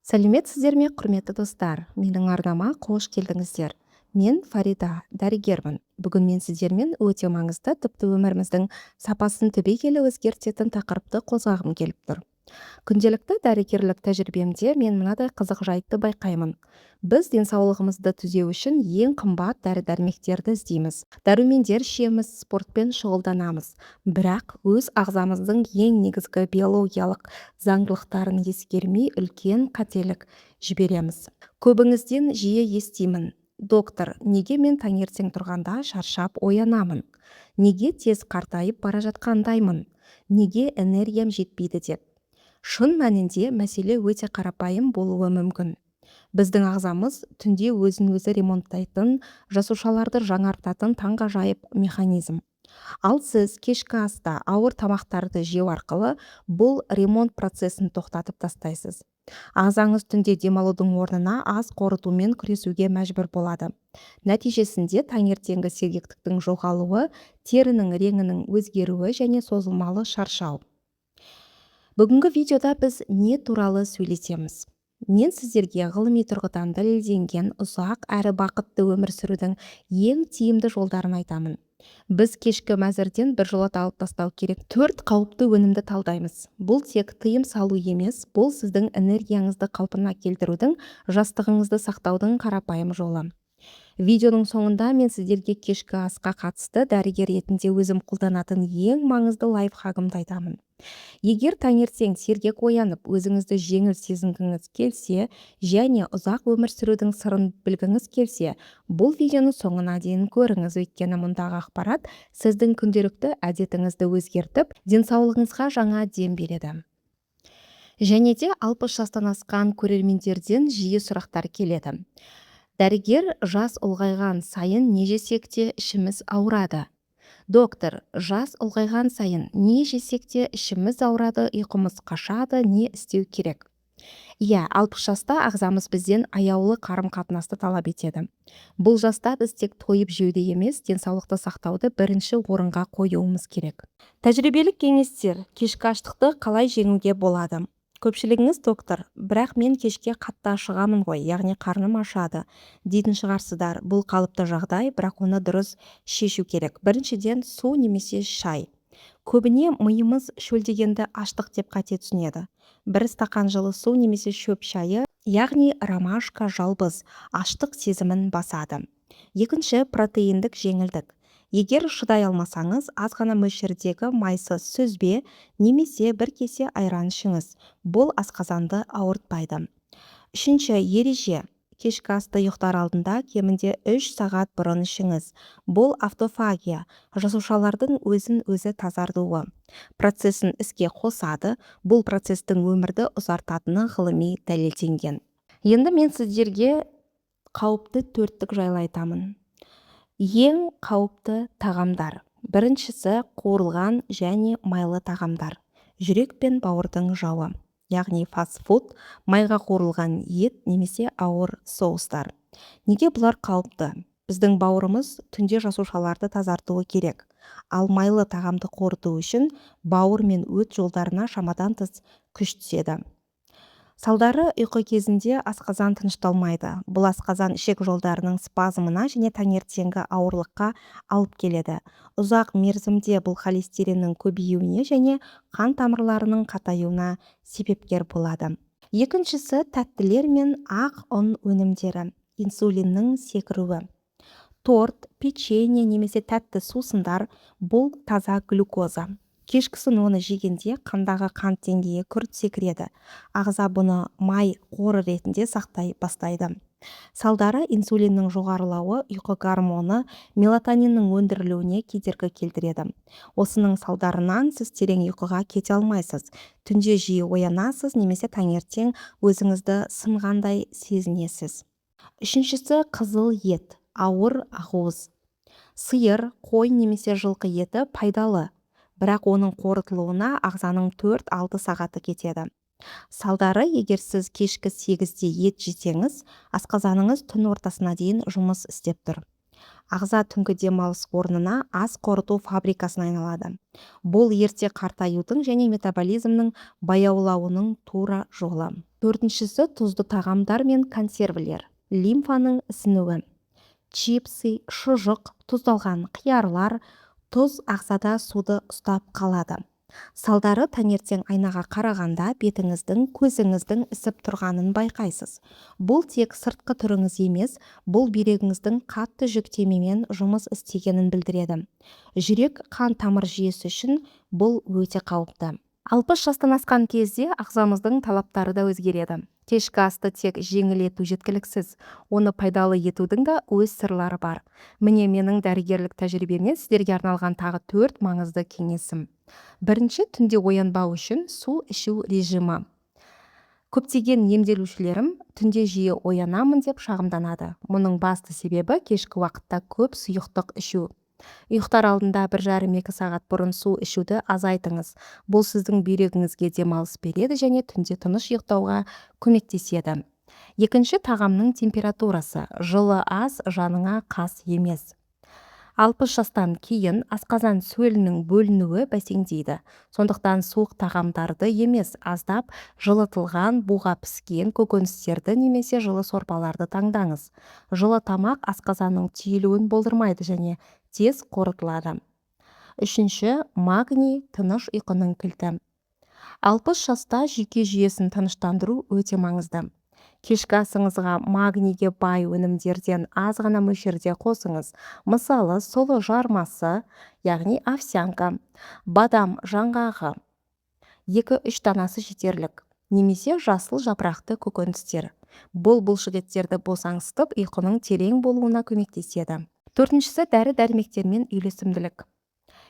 Сәлеметсіздер ме, құрметті достар! Менің арнама қош келдіңіздер. Мен Фарида, дәрігермін. Бүгін мен сіздермен өте маңызды, тіпті өміріміздің сапасын түбегейлі өзгертетін тақырыпты қозғағым келіп тұр. Күнделікті дәрігерлік тәжірибемде мен мынадай қызық жайтты байқаймын. Біз денсаулығымызды түзеу үшін ең қымбат дәрі-дәрмектерді іздейміз, дәрумендер ішеміз, спортпен шұғылданамыз, бірақ өз ағзамыздың ең негізгі биологиялық заңдылықтарын ескермей, үлкен қателік жібереміз. Көбіңізден жиі естимін: «Доктор, неге мен таңертең тұрғанда шаршап оянамын? Неге тез қартайып бара жатқандаймын? Неге энергиям жетпейді?» деп. Шын мәнінде мәселе өте қарапайым болуы мүмкін. Біздің ағзамыз түнде өзін өзі ремонттайтын, жасушаларды жаңартатын таңғажайып механизм. Ал сіз кешкі аста ауыр тамақтарды жеу арқылы бұл ремонт процесін тоқтатып тастайсыз. Ағзаңыз түнде демалудың орнына ас қорытумен күресуге мәжбүр болады. Нәтижесінде таңертеңгі сергектіктің жоғалуы, терінің реңінің өзгеруі және созылмалы шаршау. Бүгінгі видеода біз не туралы сөйлесеміз? Мен сіздерге ғылыми тұрғыдан дәлелденген ұзақ әрі бақытты өмір сүрудің ең тиімді жолдарын айтамын. Біз кешкі мәзірден біржолата алып тастау керек төрт қауіпті өнімді талдаймыз. Бұл тек тыйым салу емес, бұл сіздің энергияңызды қалпына келтірудің, жастығыңызды сақтаудың қарапайым жолы. Видеоның соңында мен сіздерге кешкі асқа қатысты дәрігер ретінде өзім қолданатын ең маңызды лайфхагымды айтамын. Егер таңертең сергек оянып, өзіңізді жеңіл сезінгіңіз келсе және ұзақ өмір сүрудің сырын білгіңіз келсе, бұл видеоны соңына дейін көріңіз, өйткені мұндағы ақпарат сіздің күнделікті әдетіңізді өзгертіп, денсаулығыңызға жаңа дем береді. Және де 60 жастан асқан көрермендерден жиі сұрақтар келеді: «Дәрігер, жас ұлғайған сайын не жесек те, ішіміз ауырады. Доктор, жас ұлғайған сайын не жесек те, ішіміз ауырады, ұйқымыз қашады, не істеу керек?» Иә, 60 жаста ағзамыз бізден аяулы қарым-қатынасты талап етеді. Бұл жаста біз тек тойып жеуді емес, денсаулықты сақтауды бірінші орынға қоюымыз керек. Тәжірибелік кеңестер: кешкі аштықты қалай жеңуге болады? Көпшілігіңіз: «Доктор, бірақ мен кешке қатты ашығамын ғой, яғни қарным ашады», – дейтін шығарсыздар. Бұл қалыпты жағдай, бірақ оны дұрыс шешу керек. Біріншіден, су немесе шай. Көбіне миымыз шөлдегенді аштық деп қате түсінеді. Бір стақан жылы су немесе шөп шайы, яғни ромашка, жалбыз, аштық сезімін басады. Екінші, протеиндік жеңілдік. Егер шыдай алмасаңыз, аз ғана мөлшердегі майсыз сүзбе немесе бір кесе айран ішіңіз. Бұл асқазанды ауыртпайды. Үшінші ереже: кешкі асты ұйықтар алдында кемінде 3 сағат бұрын ішіңіз. Бұл автофагия, жасушалардың өзін өзі тазартуы процесін іске қосады. Бұл процестің өмірді ұзартатыны ғылыми дәлелденген. Енді мен сіздерге қауіпті төрттік жайлы айтамын. Ең қауіпті тағамдар. Біріншісі – қуырылған және майлы тағамдар, жүрек пен бауырдың жауы, яғни фастфуд, майға қуырылған ет немесе ауыр соустар. Неге бұлар қауіпті? Біздің бауырымыз түнде жасушаларды тазартуы керек. Ал майлы тағамды қорыту үшін бауыр мен өт жолдарына шамадан тыс күш түседі. Салдары: ұйқы кезінде асқазан тынышталмайды. Бұл асқазан ішек жолдарының спазмына және таңертеңгі ауырлыққа алып келеді. Ұзақ мерзімде бұл холестериннің көбеюіне және қан тамырларының қатаюына себепкер болады. Екіншісі – тәттілер мен ақ ұн өнімдері, инсулиннің секіруі. Торт, печенье немесе тәтті сусындар – бұл таза глюкоза. Кешкісін оны жегенде қандағы қант деңгейі күрт секіреді. Ағза бұны май қоры ретінде сақтай бастайды. Салдары: инсулиннің жоғарылауы ұйқы гормоны мелатониннің өндірілуіне кедергі келтіреді. Осының салдарынан сіз терең ұйқыға кете алмайсыз, түнде жиі оянасыз немесе таңертең өзіңізді сынғандай сезінесіз. Үшіншісі – қызыл ет, ауыр ақуыз. Сиыр, қой немесе жылқы еті пайдалы, бірақ оның қорытылуына ағзаның 4-6 сағаты кетеді. Салдары: егер сіз кешкі 8-де ет жесеңіз, асқазаныңыз түн ортасына дейін жұмыс істеп тұр. Ағза түнгі демалыс орнына ас қорыту фабрикасына айналады. Бұл ерте қартаюдың және метаболизмнің баяулауының тура жолы. Төртіншісі – тұзды тағамдар мен консервілер. Лимфаның ісінуі. Чипсы, шұжық, тұздалған қиярлар. Тұз ағзада суды ұстап қалады. Салдары: таңертең айнаға қарағанда бетіңіздің, көзіңіздің ісіп тұрғанын байқайсыз. Бұл тек сыртқы түріңіз емес, бұл бүйрегіңіздің қатты жүктемемен жұмыс істегенін білдіреді. Жүрек қан тамыр жүйесі үшін бұл өте қауіпті. 60 жастан асқан кезде ағзамыздың талаптары да өзгереді. Кешкі асты тек жеңіл ету жеткіліксіз, оны пайдалы етудің да өз сырлары бар. Міне, менің дәрігерлік тәжірибемнен сіздерге арналған тағы төрт маңызды кеңесім. Бірінші – түнде оянбау үшін су ішу режимі. Көптеген емделушілерім түнде жиі оянамын деп шағымданады. Мұның басты себебі – кешкі уақытта көп сұйықтық ішу. Ұйықтар алдында 1,5-2 сағат бұрын су ішуді азайтыңыз. Бұл сіздің бүйрегіңізге демалыс береді және түнде тыныш ұйықтауға көмектеседі. Екінші – тағамның температурасы. Жылы ас жаныңа қас емес. 60 жастан кейін асқазан сөлінің бөлінуі бәсеңдейді. Сондықтан суық тағамдарды емес, аздап жылытылған, буға піскен көкөністерді немесе жылы сорпаларды таңдаңыз. Жылы тамақ асқазанның түйілуін болдырмайды және тез қорытылады. Үшінші – магний, тыныш ұйқының кілті. 60 жаста жүйке жүйесін тыныштандыру өте маңызды. Кешкі асыңызға магнийге бай өнімдерден аз ғана мөлшерде қосыңыз. Мысалы, сұлы жармасы, яғни овсянка, бадам жаңғағы, екі-үш данасы жетерлік, немесе жасыл жапырақты көкөністер. Бұл бұлшықеттерді босаңсытып, ұйқының терең болуына көмектеседі. Төртіншісі – дәрі-дәрмектермен үйлесімділік.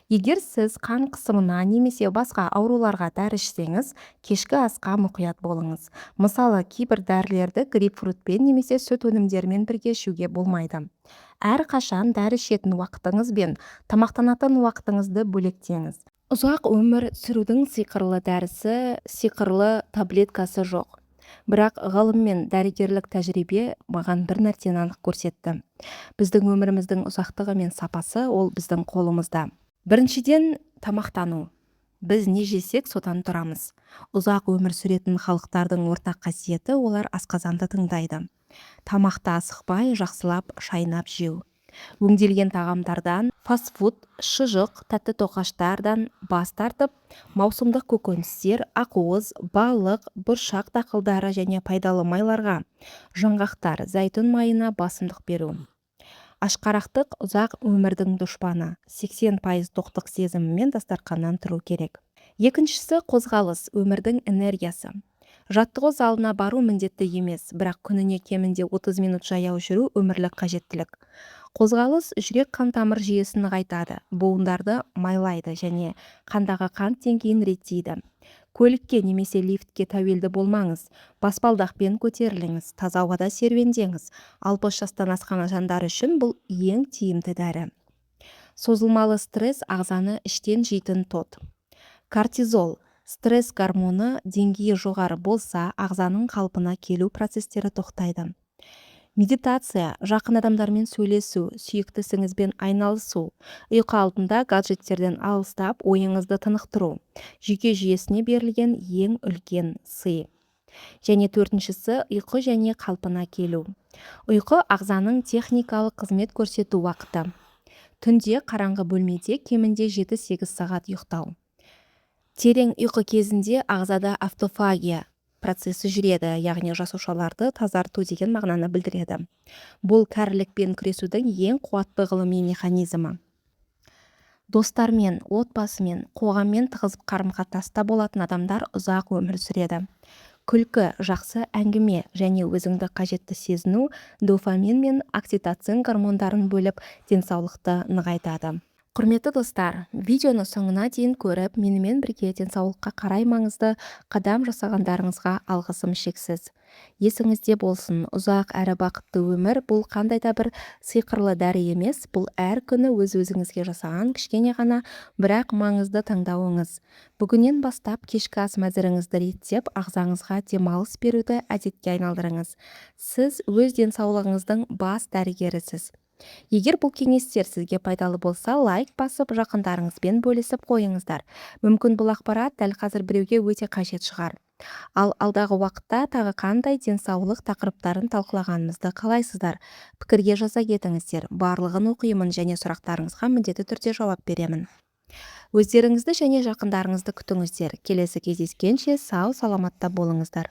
Егер сіз қан қысымына немесе басқа ауруларға дәрі ішсеңіз, кешкі асқа мұқият болыңыз. Мысалы, кейбір дәрілерді грейпфрутпен немесе сүт өнімдерімен бірге ішуге болмайды. Әрқашан дәрі ішетін уақытыңыз бен тамақтанатын уақытыңызды бөлектеңіз. Ұзақ өмір сүрудің сиқырлы дәрісі, сиқырлы таблеткасы жоқ. Бірақ ғылым мен дәрігерлік тәжірибе маған бір нәрсені анық көрсетті: біздің өміріміздің ұзақтығы мен сапасы – ол біздің қолымызда. Біріншіден, тамақтану. Біз не жесек, содан тұрамыз. Ұзақ өмір сүретін халықтардың ортақ қасиеті – олар асқазанды тыңдайды. Тамақты асықпай, жақсылап шайнап жеу. Өңделген тағамдардан, фастфуд, шұжық, тәтті тоқаштардан бас тартып, маусымдық көкөністер, ақуыз, балық, бұршақ дақылдары және пайдалы майларға, жаңғақтар, зәйтүн майына басымдық беру. Ашқарақтық – ұзақ өмірдің дұшпаны. 80% тоқтық сезімімен дастарқаннан тұру керек. Екіншісі – қозғалыс, өмірдің энергиясы. Жаттығу залына бару міндетті емес, бірақ күніне кемінде 30 минут жаяу жүру өмірлік қажеттілік. Қозғалыс жүрек қан тамыр жүйесін нығайтады, буындарды майлайды және қандағы қант деңгейін реттейді. Көлікке немесе лифтке тәуелді болмаңыз, баспалдақпен көтеріліңіз, таза ауада серуендеңіз. 60 жастан асқан жандар үшін бұл ең тиімді дәрі. Созылмалы стресс – ағзаны іштен жейтін тот. Кортизол, стресс гормоны деңгейі жоғары болса, ағзаның қалпына келу процестері тоқтайды. Медитация, жақын адамдармен сөйлесу, сүйікті ісіңізбен айналысу, ұйқы алдында гаджеттерден алыстап, ойыңызды тынықтыру – жүйке жүйесіне берілген ең үлкен сый. Және төртіншісі – ұйқы және қалпына келу. Ұйқы – ағзаның техникалық қызмет көрсету уақыты. Түнде қараңғы бөлмеде кемінде 7-8 сағат ұйықтау. Терең ұйқы кезінде ағзада автофагия процесі жүреді, яғни жасушаларды тазарту деген мағынаны білдіреді. Бұл кәрілікпен күресудің ең қуатты ғылыми механизмі. Достармен, отбасымен, қоғаммен тығыз қарым қатынаста болатын адамдар ұзақ өмір сүреді. Күлкі, жақсы әңгіме және өзіңді қажетті сезіну дофамин мен окситоцин гормондарын бөліп, денсаулықты нығайтады. Құрметті достар, видеоны соңына дейін көріп, менімен бірге денсаулыққа қарай маңызды қадам жасағандарыңызға алғысым шексіз. Есіңізде болсын: ұзақ әрі бақытты өмір – бұл қандай да бір сиқырлы дәрі емес, бұл әр күні өз өзіңізге жасаған кішкене ғана, бірақ маңызды таңдауыңыз. Бүгіннен бастап кешкі ас мәзіріңізді реттеп, ағзаңызға демалыс беруді әдетке айналдырыңыз. Сіз өз денсаулығыңыздың бас дәрігерісіз. Егер бұл кеңестер сізге пайдалы болса, лайк басып, жақындарыңызбен бөлісіп қойыңыздар. Мүмкін, бұл ақпарат дәл қазір біреуге өте қажет шығар. Ал алдағы уақытта тағы қандай денсаулық тақырыптарын талқылағанымызды қалайсыздар? Пікірге жаза кетіңіздер. Барлығын оқимын және сұрақтарыңызға міндетті түрде жауап беремін. Өздеріңізді және жақындарыңызды күтіңіздер. Келесі кездескенше сау саламатта болыңыздар.